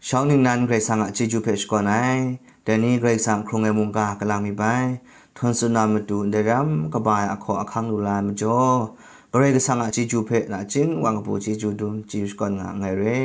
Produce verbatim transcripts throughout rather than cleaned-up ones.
Shawng ningnan Karai Kasang a chyeju hpe shakawn ai. Dai ni Karai Kasang hkrung ai mungga kalang myit bai. Htawn tsun na matu ndai ram kaba ai ahkaw ahkang lu la ai majaw, Karai Kasang a chyeju hpe nachying wa kabu chyeju dum chyeju shakawn nga nngai re.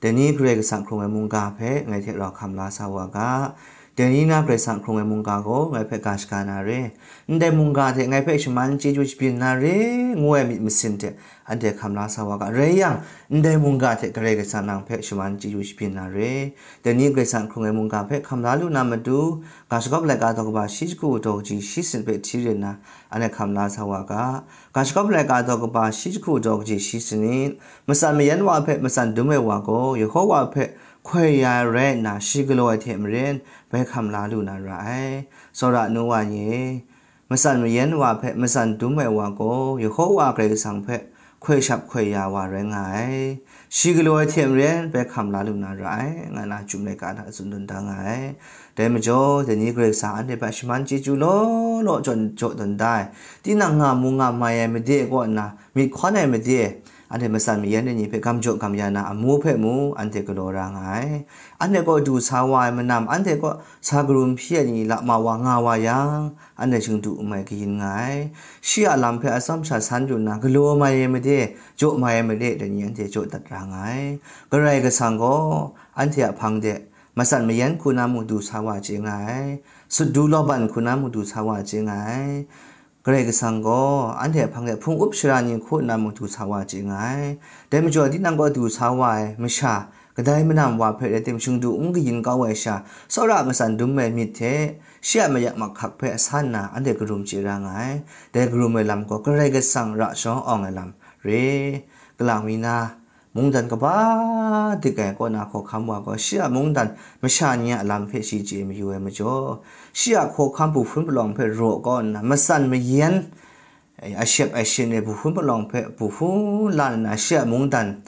Dai ni Karai Kasang hkrung ai mungga hpe ngai hte rau hkam la sa wa ga. Dai ni na Karai Kasang hkrung ai mungga gaw ngai hpe ga shaga na re. Ndai mungga hte ngai hpe shaman chyeju shabyin na re, ngu ai myit masin hte anhte hkam la sa wa ga. Rai yang, ndai mungga hte Karai Kasang nang hpe shaman chyeju shabyin na re. Dai ni Karai Kasang hkrung ai mungga hpe hkam la lu na matu, ga shagawp laika daw kaba shi jahku daw kaji shi sanit hpe hti rin na, anhte hkam la sa wa ga. Ga shagawp laika daw kaba shi jahku daw kaji shi sanit, matsan mayan wa hpe matsan dum ai wa gaw, Yehowa hpe hkoi ya ai rai nna, shi galaw ai hte maren, bai hkam la lu na ra ai. Tsawra nu wa ni e, matsan mayan wa hpe matsan dum ai wa gaw, Yehowa Karai Kasang hpe hkoi shap hkoi ya wa rai nga ai. Shi galaw ai hte maren, bai hkam la lu na ra ai, nga na Chyum laika hta tsun tawn da nga ai. Dai majaw, dai ni Karai Kasang anhte hpe shaman chyeju law law jaw, jaw tawn da ai. Tinang nga mu nga mai ai made kaw nna, myit hkawn ai made, anhte matsan mayan ai ni hpe gam jaw gam ya na amu hpe mu, anhte galaw ra nga ai. Anhte kaw du sa wa ai manam, anhte kaw sa karum hpyi ai ni lama wa nga wa yang, anhte shingdu n mai kayin nga ai. Shi a lam hpe atsawm sha san yu nna, galaw mai ai made, jaw mai ai made, dai ni anhte jaw dat ra nga ai. Karai Kasang gaw anhte a hpang de matsan mayan hku na mung du sa wa chye nga ai. Sut du lawban hku na mung du sa wa chye nga ai. Karai Kasang gaw anhte a hpang de hpung up shara ni hku nna mung du sa wa chye nga ai. Dai majaw, tinang gaw du sa wa ai masha, kadai manam wa hpe rai tim, shingdu n kayin kau ai sha, tsawra matsan dum ai myit hte, shi a mayak mahkak hpe a san nna, anhte karum chye ra nga ai. Dai karum ai lam gaw, Karai Kasang ra shawng awng ai lam re. Kalang mi na, mungdan kaba dik ai kaw na hkawhkam wa gaw, shi a mungdan masha ni a lam hpe shi chye mayu ai majaw, shi a hkawhkam bu hpun palawng hpe raw kau nna, matsan mayan, ashep ashin e bu hpun palawng hpe bu hpun la nna, shi a mungdan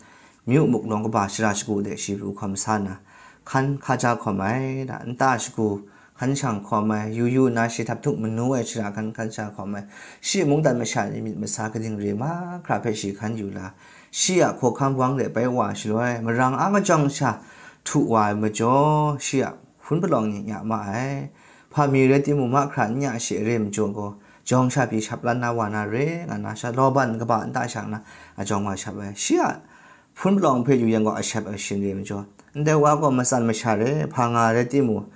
myu muklawng kaba shara shagu de shi pru hkawm sa nna, hkan hkaja hkawm ai, da, nta shagu hkan shang hkawm ai, yu yu nna shi htap htuk manu ai shara hkan hkan sha hkawm ai, shi mungdan masha ni myit masa kaning re mahkra hpe shi hkan yu la, shi a hkawhkam wang de bai wa shaloi, marang a kajawng sha htu wa ai majaw, shi a hpun palawng ni nya ma ai. Hpa mi rai timung, mahkra n nya she re majaw gaw, jawng sha pyi shap lan na wa na re, nga na sha, lawban kaba nta sha nna, a jawng wa shap ai. Shi a hpun palawng hpe yu yang gaw, ashep ashin re majaw, ndai wa gaw matsan masha re, hpa nga rai timung,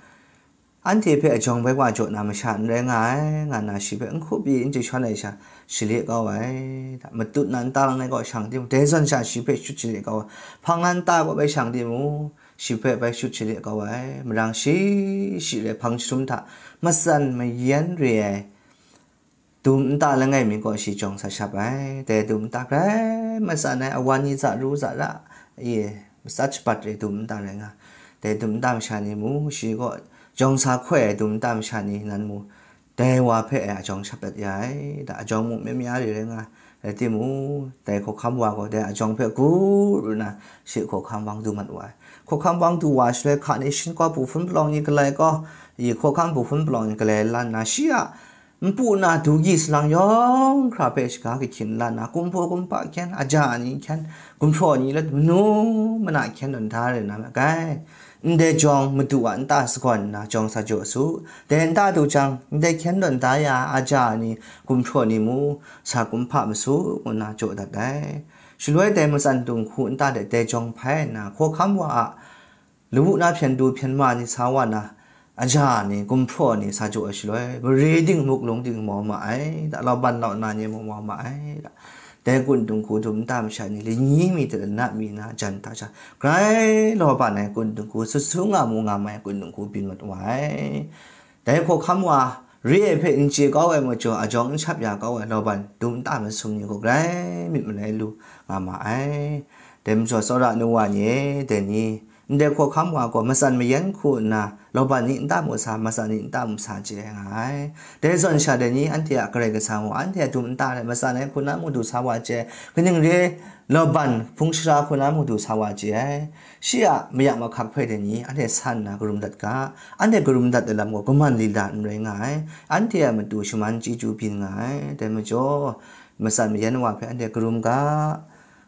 anhte hpe a jawng bai wa jaw na masha n rai nga ai, nga na shi hpe n hkup pyi n jashawn ai sha, shale kau ai. Matut na nta lang ai kaw shang timung, dai zawn sha shi hpe shut shale kau ai. Hpang an nta kaw bai shang timung, shi hpe bai shut shale kau ai. Marang shi shi rai hpang jahtum hta matsan mayan re ai dum nta langai mi kaw shi jawng sa shap ai. Dai dum nta grai matsan ai, awan ni za ru za ra, e, matsat shabat re dum nta rai nga. Dai dum nta masha ni mu, shi kaw jawng sa hkoi ai dum nta masha ni nan mu, dai wa hpe e a jawng shap dat ya ai, da, a jawng mung mya mya re rai nga, rai timung, dai hkawhkam wa gaw dai a jawng hpe gu ru nna, shi hkawhkam wang du mat wa ai. Hkawhkam wang du wa shaloi, hka ni shin kau, bu hpun palawng ni galai kau, i hkawhkam bu hpun palawng ni galai lan nna, shi a npu na du gyi salang yawng hkra hpe shaga kahkyin lan nna, kumhpaw kumhpa hkyen, aja ni hkyen, gumhpraw ni let manu mana hkyen tawn da re na ma ai. Ndai jawng madu a nta sagawn nna jawng sa jaw su. Dai nta du jang, ndai hkyen tawn da ya aja ni, gumhpraw ni mu, sa kumhpa masu, ngu nna jaw dat ai. Shaloi dai matsan dinghku nta de dai jawng hpai nna, hkawhkam wa a lawu na hpyen du hpyen ma ni sa wa na, aja ni, gumhpraw ni sa jaw ai shaloi, mare ding, muklung ding mau ma ai, da, lauban lau na ni mung mau ma ai, da. Dai kun dinghku dum nta masha ni, lani mi hte lanat mi na jan hta sha, grai lawban ai kun dinghku, sut su nga mu nga mai kun dinghku byin mat wa ai. Dai hkawhkam wa re ai hpe n chye kau ai majaw, a jawng n shap ya kau ai lawban dum nta masum ni gaw grai myit malai lu nga ma ai. Dai majaw, tsawra nu wa ni e, dai ni, ndai hkawhkam wa gaw matsan mayan hku nna, lawban ni nta mu sa, matsan ni nta mu sa chye ai nga ai. Dai zawn sha dai ni, anhte a Karai Kasang gaw anhte a dum nta hte matsan ai hku na mung du sa wa chye ai, kaning re, lawban hpung shara hku na mung du sa wa chye ai. Shi a mayak mahkak hpe dai ni, anhte san nna karum dat ga, anhte karum dat ai lam gaw kaman lila n rai nga ai, anhte a matu shaman chyeju byin nga ai. Dai majaw, matsan mayan wa hpe anhte karum ga,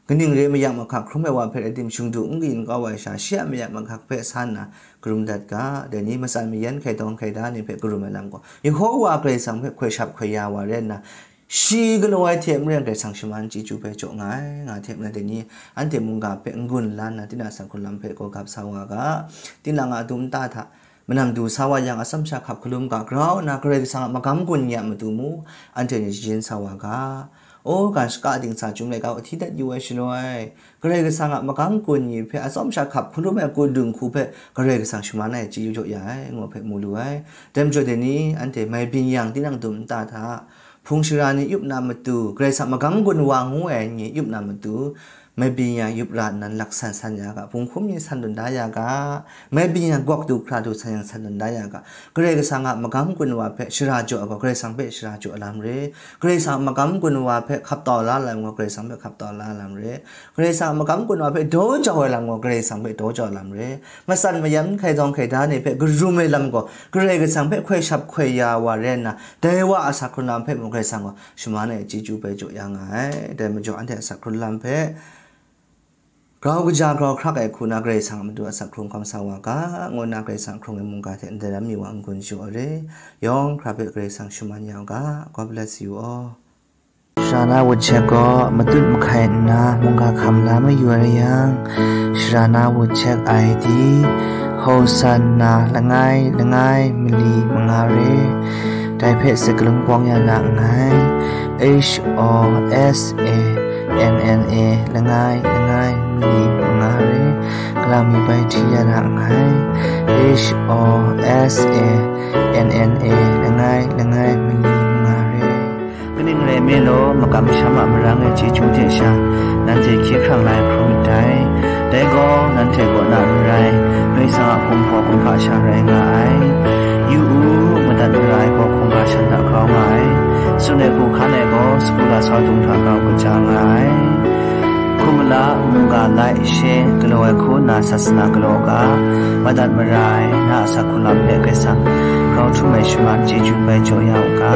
kaning re mayak mahkak hkrum ai wa hpe rai tim, shingdu n kayin kau ai sha, shi a mayak mahkak hpe sa nna karum dat ga. Dai ni matsan mayan hkai dawng hkai da ni hpe karum ai lam gaw, Yehowa Karai Kasang hpe hkoi shap hkoi ya wa rai nna, shi galaw ai hte maren Karai Kasang shaman chyeju hpe jaw nga ai, nga hte maren dai ni anhte mungga hpe n-gun la nna, tinang a asak hkrun lam hpe gaw gap sa wa ga. Tinang a dum nta hta manam du sa wa yang, atsawm sha hkap hkalum ga grau nna, Karai Kasang a magam gun ni a matu mung anhte ni shajin sa wa ga. O, ga shaka dingsa chyum laika hti dat yu ai shaloi, Karai Kasang a magam gun ni hpe atsawm sha hkap hkalum ai kudung hku hpe Karai Kasang shaman ai chyeju jaw ya ai, ngu hpe mu lu ai. Dai majaw dai ni, anhte mai byin yang, tinang dum nta hta, hpung shara ni yup na matu, Karai Kasang magam gun wa ngu ai ni yup na matu, mai byin yang yup ra nnan laksan san ya ga, hpung hkum ni san dun da ya ga, mai byin yang gawk du hkra du san yang san dun da ya ga, Karai Kasang a magam gun wa hpe shara jaw ai gaw, Karai Kasang hpe shara jaw ai lam re. Karai Kasang a magam gun wa hpe hkap tau la ai lam gaw, Karai Kasang hpe hkap tau la ai lam re. Karai Kasang a magam gun wa hpe daw jau ai lam gaw, Karai Kasang hpe daw jau ai lam re. Matsan mayam hkai dawng hkai da ni hpe karum ai lam gaw, Karai Kasang hpe hkoi shap hkoi ya wa rai nna, dai wa a asak hkrun lam hpe mung Karai Kasang gaw shaman ai chyeju bai jaw ya nga ai. Dai majaw anhte a asak hkrun lam hpe grau kaja grau hkrak ai hku na Karai Kasang a matu asak hkrung hkawm sa wa ga, ngu nna Karai Kasang hkrung ai mungga hte ndai lam mi wa n-gun jaw ai re. Yawng hkra hpe Karai Kasang shaman ya u ga. God bless you all. Shara na wut hkyek gaw matut mahkai nna mungga hkam la mayu ai rai yang, shara na wut hkyek I D, Hosanna langai langai mali manga re. Dai hpe sakalung pawng ya na nngai. H O S A N N A langai langai mali manga re. Kalang mi bai hti ya na nngai. H O S A N N A langai langai mali manga re. Kaning rai nme law, makam masham a marang e chyeju hte sha, nanhte hkye hkrang la ai hkrum ndai. Dai gaw, nanhte kaw na n rai, Karai Kasang a hpung hpaw hkungga sha rai nga ai. Yu u, madat mara ai gaw hkungga shan hta grau nga ai. Tsun ai hku hkan ai gaw, sagu lasau dung hta grau kaja nga ai. Hkum mala, mungga lai, she, galaw ai hku nna sasana galaw ga, madat mara ai, na a asak hkrun lam hpe Karai Kasang grau htum ai shaman chyeju bai jaw ya u ga.